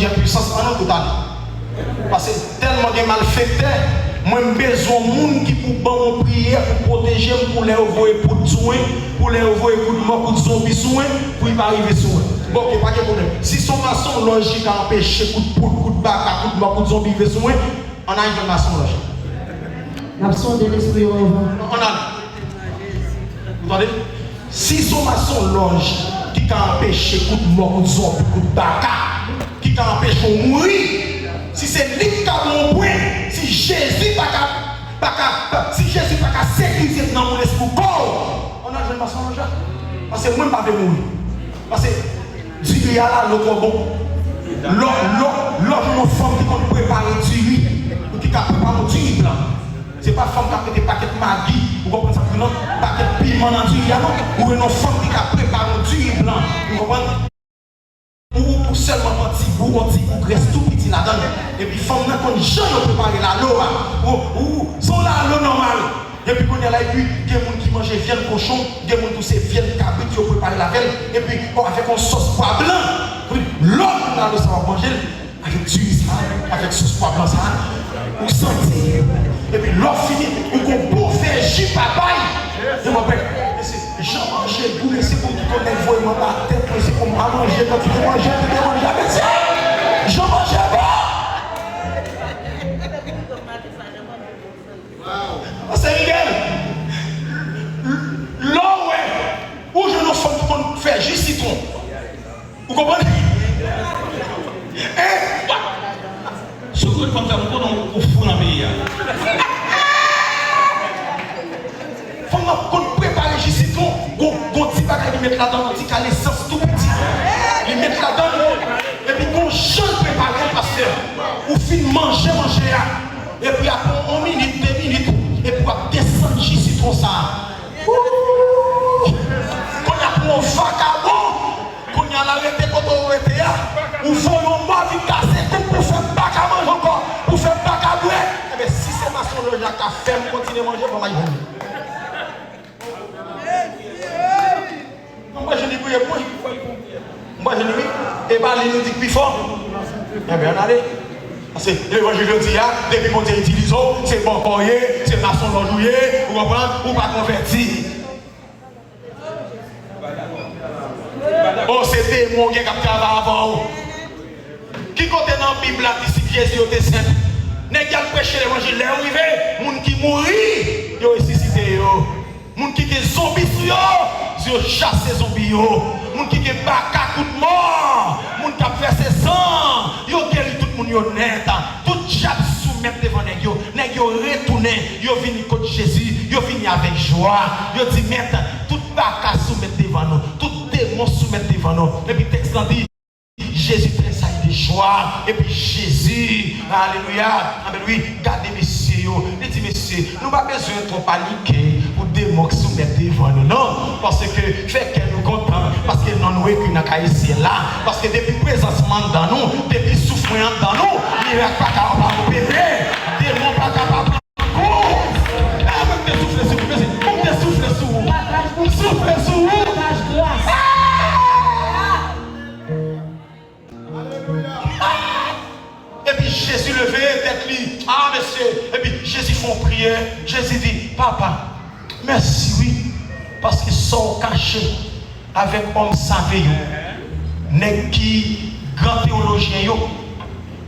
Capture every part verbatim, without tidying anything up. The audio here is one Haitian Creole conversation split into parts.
gen pwisans, ann nou tout ale. Paske tèlman gen malfektè, mwen m bezwen yon moun ki pou ban m yon priyè pou pwoteje m, pou lè yo voye poud sou mwen, pou lè yo voye kout mò, kout zonbi sou mwen, pou li pa rive sou mwen. Bon, oke, pa gen pwoblèm. Si se yon masonlòj ki ka anpeche kout poud, kout baka, kout mò, kout zonbi rive sou mwen, ann al jwenn masonlòj. N ap sonde lespri yo anvan. Ann al. Ou tande? Si se yon masonlòj ki ka anpeche kout mò, kout zonbi, kout baka, ki ka anpeche w mouri, si se li ki ka ba w pwen, si Jezi pa ka, pa ka, si Jezi pa ka sekirize nanm ou, lespri w, kò w, ann al jwenn masonlòj la. Paske mwen, m pa vle mouri. Paske diri a la, lo twò bon. Lò, lò, lò jwenn yon fanm ki konn prepare diri, ou ki ka prepare yon diri blan. Se pa fanm k ap mete pakèt magi, ou konprann sa m di w lan, pakèt piman nan diri a non. Ou jwenn yon fanm ki ka prepare yon diri blan, ou konprann? Ou, ou sèlman pran ti gou, yon ti gou grès tou piti ladan l. Epi fanm nan konn jan yo prepare lalo a. Ou, ou, se yon lalo nòmal. Epi kounye a la, epi gen moun ki manje vyann kochon, gen moun tou se vyann kabrit yo prepare l avè l. Epi, o, avèk yon sòs pwa blan. Epi lò moun lalo sa w ap manje l, avèk diri sa, avèk sòs pwa blan sa, ou santi. Epi lè w fini, ou gon bon vè ji papay. E mwen pè, mesye, jan manje gou, mesye, pou m ki konn nèg voye m anba tèt, mesye, pou m pa manje, kantite manje, kantite manje, mesye, jan manje bon. Pastè Miguel, lè w wè, ou jwenn yon fanm ki konn fè ji sitwon. Ou konprann? Hein? Si w konn fanm sa, m konnen ou fou nan peyi a. Fanm nan konn prepare ji sitwon, gon, gon ti bagay li met ladan, yon ti kal esans tou piti. Li met ladan, epi gon jan l prepare l, pastè. Ou fin manje manje a, epi apre yon minit, de minit, epi w ap desann ji sitwon sa a. Wouy! Kounye a pou yon vakabon, kounye a la rete kote w rete a, ou voye yon mò vin kase kouk pou fè m pa ka manje ankò, pou fè m pa ka bwè. Enben, si se masonlòj la k ap fè m kontinye manje, ban m al jwenn li. Mwen pa jwenn li priye pou mwen. Mwen pa jwenn li, wi. E pa li nou di k pi fò. Enben, ann ale. Paske levanjil yo di a, depi Bondye itilize w, se bòkò w ye, se masonlòj ou ye, ou konprann, ou pa konvèti. O, se demon w gen k ap travay avè w. Ki kote nan Bib la ki di disiп Jezi yo te senp? Nèg y al preche levanjil, lè yo rive, moun ki mouri, yo resisite yo. Moun ki gen zonbi sou yo, yo chase zonbi yo. Moun ki gen baka kout mò, moun k ap vèse san, yo geri tout moun yo nèt. Tout dyab soumèt devan nèg yo. Nèg yo retounen, yo vini kot Jezi, yo vini avèk jwa. Yo di, Mèt, tout baka soumèt devan nou, tout demon soumèt devan nou. Epi tèks lan di, Jezi tresayi de jwa. Epi Jezi, alelouya, amèn, wi, gade mesye yo. Li di, Mesye, nou pa bezwen twò panike pou demon k soumèt devan nou, non. Paske fè kè nou kontan, paske non nou ekri nan kaye syèl la. Paske depi prezans mwen anndan nou, depi souf mwen anndan nou, mirak pa ka pa opere, demon pa ka pa pran kou. E mwen te soufle sou ou, mesye, mwen te soufle sou ou. Soufle sou ou. Ah! Epi Jezi leve tèt li. Ah, mesye. Epi Jezi fè yon priyè. Jezi di, Papa, mèsi wi, paske sa w kache avèk òm save yo, nèg ki gran teyolojyen yo,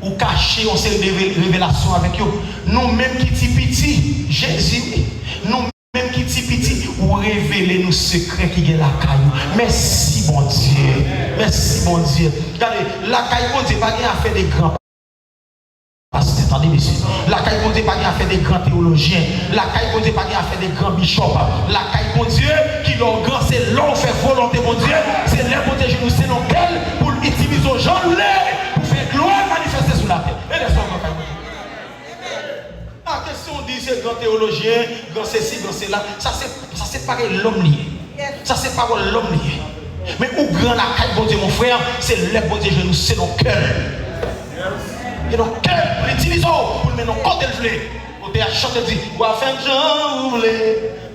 ou kache yon seri de re-, revelasyon avèk yo. Nou menm ki ti piti, Jezi wi, nou menm ki ti piti, ou revele nou sekrè ki gen lakay ou. Mèsi, Bondye. Mèsi, Bondye. Gade, lakay Bondye pa gen afè de gran pastè, tande, mesye. Lakay Bondye pa gen afè de gran teyolojyen. Lakay Bondye pa gen afè de gran bichòp. Lakay Bondye, ki lè w gran, se lè w fè volonte Bondye. Se lè Bondye jwenn ou selon kè l, pou l itilize w jan l vle, pou fè glwa l manifeste sou latè. E lè sa w lakay Bondye. A, kesyon di se gran teyolojyen, gran sesi, gran sela, sa se, sa se pawòl lòm li ye. Sa se pawòl lòm li ye. Men ou gran lakay Bondye, mon frè, se lè Bondye jwenn ou selon kè l. Selon kè l, pou l itilize w, pou l mennen w kote l vle. Otè a chante di, w a fè m jan ou vle,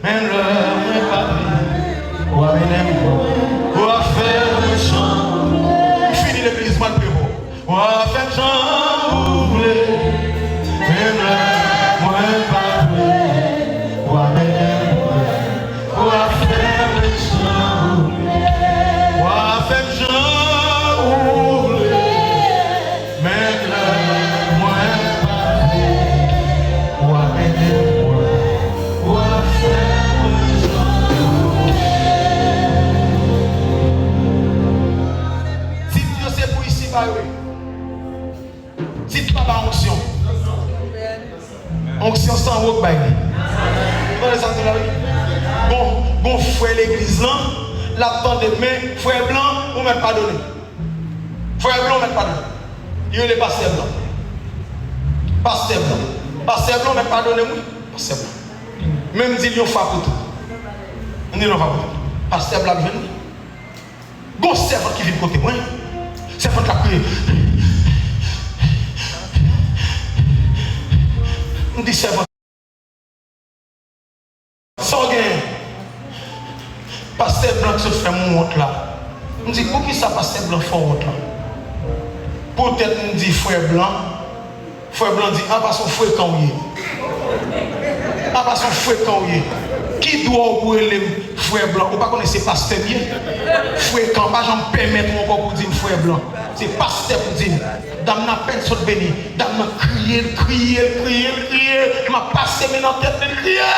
menm lè mwen pa vle. W a mennen m, w a fè mwen jan ou vle. Fini legliz, m al priye pou ou. W a Tit pa ba onksyon. Onksyon se an wo k bay li. Ou tande sa m di la wi? Gon, gon frè legliz lan, l ap tande, men frè blan, ou mèt padone. Frè blan, ou mèt padone. Li rele pastè blan. Pastè blan. Pastè blan, ou mèt padone m wi. Pastè blan. Men m di l yon fwa pou tout. M di l yon fwa pou tout. Pastè blan ap jwenn li. Gon sèvant ki vin kote mwen. Sèvant la ap kriye. M di sèvant, sa w genyen? Pastè blan ki sot fè m wont la. M di, poukisa pastè blan fè w wont la? Poutèt m di frè blan, frè blan di, apa se yon frekan w ye? Apa se yon frekan w ye? Ki dwa w pou rele m frè blan? Ou pa konnen se pastè m ye? Frekan, pa janm pèmèt ou ankò pou di m frè blan. Se pastè pou di m. Dam nan apèn sot beni. Dam nan kriye, l kriye, l kriye, l kriye. M ap pase men nan tèt li, l kriye.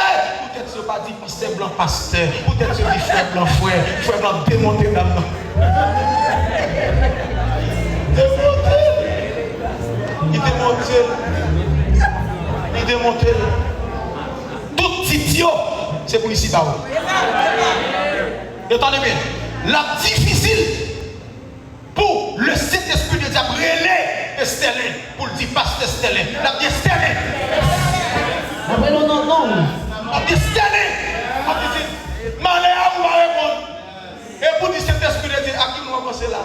Poutèt yo pa di pastè blan pastè. Poutèt yo di frè blan frè. Frè blan demonte dam nan. Demonte l. Li demonte l. Li demonte l. Tout tit yo, se pou isiba yo. Yo tande byen. L ap difisil pou le Sentespri de Dye ap rele Estèlen, pou l di pastè Estèlen. L ap di Estèlen. L ap rele w nan non w. L ap di Estèlen. L ap di, malè a ou pa reponn. E pou di Sentespri de Dye, a ki nou avanse la?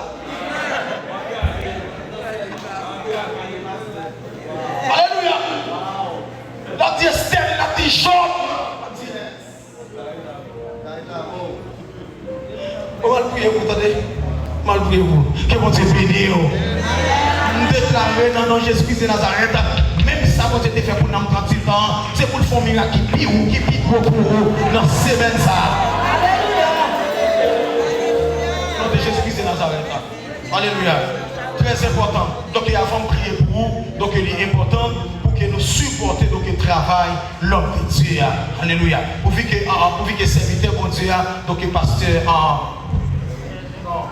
Alelouya. L ap di Estèlen, l ap di Jòb. Ou mal priye pou tande. Mal priye pou. Ke Bondye beni w. M deklare nan non Jezi Kris de Nazarèt, menm sa Bondye te fè pou nanm tranntuit an, se pou l fè yon mirak ki pi wo, ki pi gwo pou ou nan semèn sa a. Non de Jezi Kris de Nazarèt. Alelouya. Trè enpòtan. Donk, e avan m priye pou ou, donk, li enpòtan pou ke nou sipòte, donk, travay lòm de Dye a. Alelouya. Pouvi ke, ah, ah, pouvi ke sèvitè Bondye a, donk, pastè, ah, non.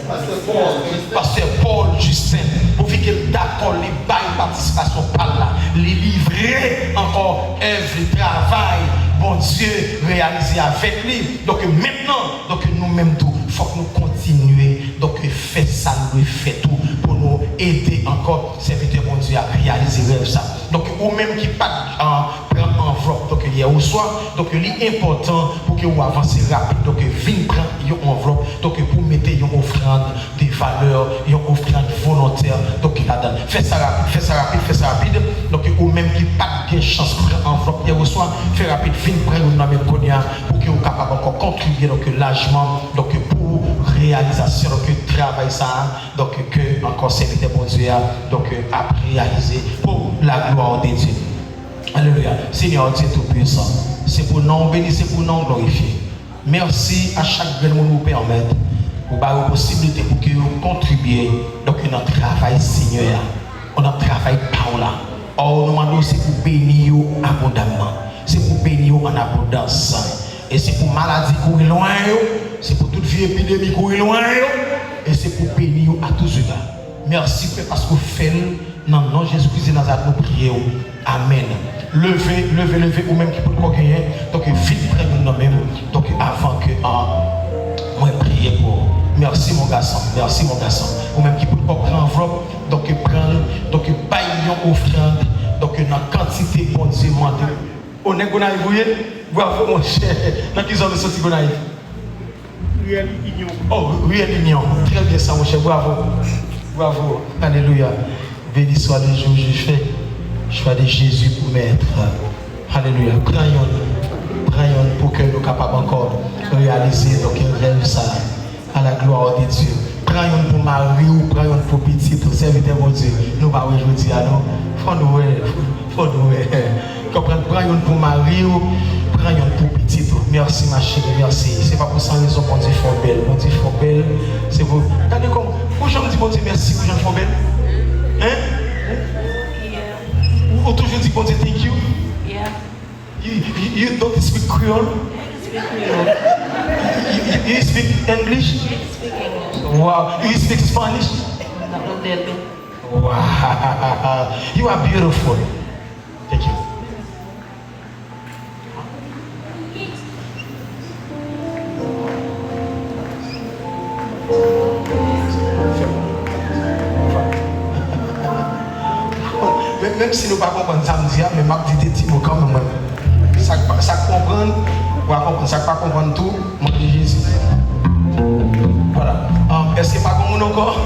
Pastè Paul. Pastè Paul Justin, pouvi ke l dakò, li bay patisipasyon pa l la, li livre ankò èv travay Bondye reyalize avèk li. Donk mentnan, donk nou menm tou, fòk nou kontinye, donk fè sa nou dwe fè tou pou nou ede ankò sèvitè Bondye a reyalize rèv sa. Donk ou menm ki pa t, ah, pran anvlòp, donk, yè oswa, donk, li enpòtan pou ke ou avanse rapid, donk, vin pran yon anvlòp, donk, pou mete yon ofrann de valè, yon ofrann volontè, donk, ladan l. Fè sa rapid, fè sa rapid, fè sa rapid. Donk, ou menm ki pa t gen chans pran anvlòp yè oswa, fè rapid, vin pran youn nan men m kounye a, pou ke ou kapab ankò kontribye, donk, lajman, donk, pou reyalizasyon, donk, travay sa a, donk, ke ankò sèvitè Bondye a, donk, ap reyalize pou la glwa de Dye. Alelouya. Senyè Dye Toupisan, se pou non w beni, se pou non w glorifye. Mèsi a chak grenn moun ou pèmèt ou ba yo posiblite pou ke yo kontribye, donk, nan travay Senyè a, nan travay pa w la. Ò, nou mande w se pou beni yo abondamman, se pou beni yo an abondans, e se pou maladi kouri lwen yo, se pou tout vye epidemi kouri lwen yo, e se pou beni yo a tou zeta. Mèsi, Pè, paske w fè l. Nan non Jezi Kris de Nazarèt, nou priye w. Amèn. Leve, leve, leve, ou menm ki potko genyen. Donk, vin pran youn nan men m. Donk, avan ke, ah, mwen priye pou ou. Mèsi, mon gason. Mèsi, mon gason. Ou menm ki potko pran anvlòp, donk, pran l. Donk, bay yon ofrann. Donk, nan kantite Bondye mande. O, nèg Gonayiv ou ye? Bravo, monchè. Nan ki zòn ou soti Gonayiv? Ruelle Union. Oh, Ruelle Union. Très bien ça, mon cher. Bravo. Bravo. Alléluia. Béni soit le jour jugé. Choix de Jésus pour maître. Alléluia. Pran yon. Pran yon pou ke nou kapab ankò reyalize, donk, rèv sa. À la gloire de Dieu. Pran yon pou mari w, pran yon pou pitit ou, sèvitè Bondye. Nou pa wè jodi a, non? Fò nou wè. Fò nou wè. Konprann, pran youn pou mari w, pran youn pou pitit ou. Mèsi, ma chérie, mèsi. Se pa pou san rezon Bondye fè w bèl. Bondye fè w bèl. Se pou, gade kòman, ou janm di Bondye mèsi pou jan l fè w bèl? Hein? Ou, ou toujou di Bondye thank you? You, you, you don't speak Creole? You, you, you speak English? Speak English. Wow. You speak Spanish? Not a little bit. Wow. You are beautiful. Thank you. Menm, menm si nou pa konprann sa m di a, men m ap di de ti mo kanmenm, mwen. Sa k pa, sa k konprann, w a konprann. Sa k pa konprann tou, mande Jezi. Vwala. Um, èske pa gen moun ankò?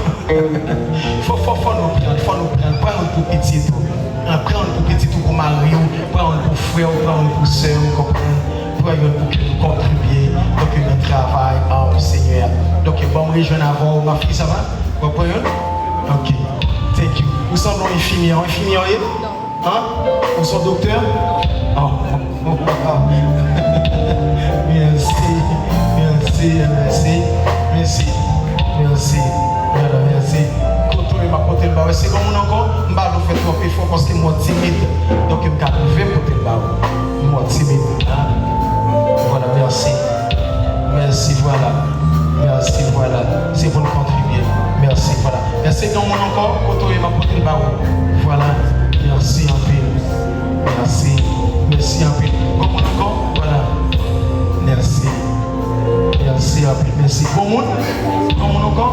Fò, fò, fò nou pran, fò nou pran, pran yon pou pitit ou. An, pran yon pou pitit ou, pou mari w, pran yon pou frè w, pran yon pou sè w, konprann? Pran yon pou ke nou kontribye, donk, nan travay, um, Senyè a. Donk, bon, m rejwenn avè w, ma fille, ça va? Ou pran yon? Ok. Thank you. Ou sanble yon enfimyè, yon enfimyè w ye? An? Ou se yon doktè? Oh. Mèsi, mèsi, mèsi, mèsi, mèsi. Vwala, mèsi. Kote w ye, m ap pote l ba w. Èske gen moun ankò? M pa vle w fè twòp efò paske m wè w timid. Donk, m ka rive pote l ba w. M wè w timid. An? Vwala, mèsi. Mèsi, vwala. Mèsi, vwala. Se pou n kontribye. Mèsi, vwala. Èske gen moun ankò? Kote w ye, m ap pote l ba ou. Vwala. Mèsi anpil. Mèsi. Mèsi anpil. Gen moun ankò? Vwala. Mèsi. Mèsi anpil. Mèsi. Gen moun? Gen moun ankò?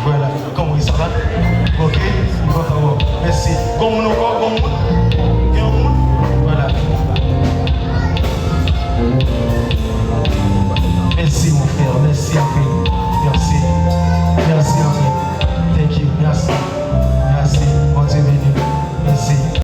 Vwala. Kòman w ye, sa va? Ok. M kontan wè w.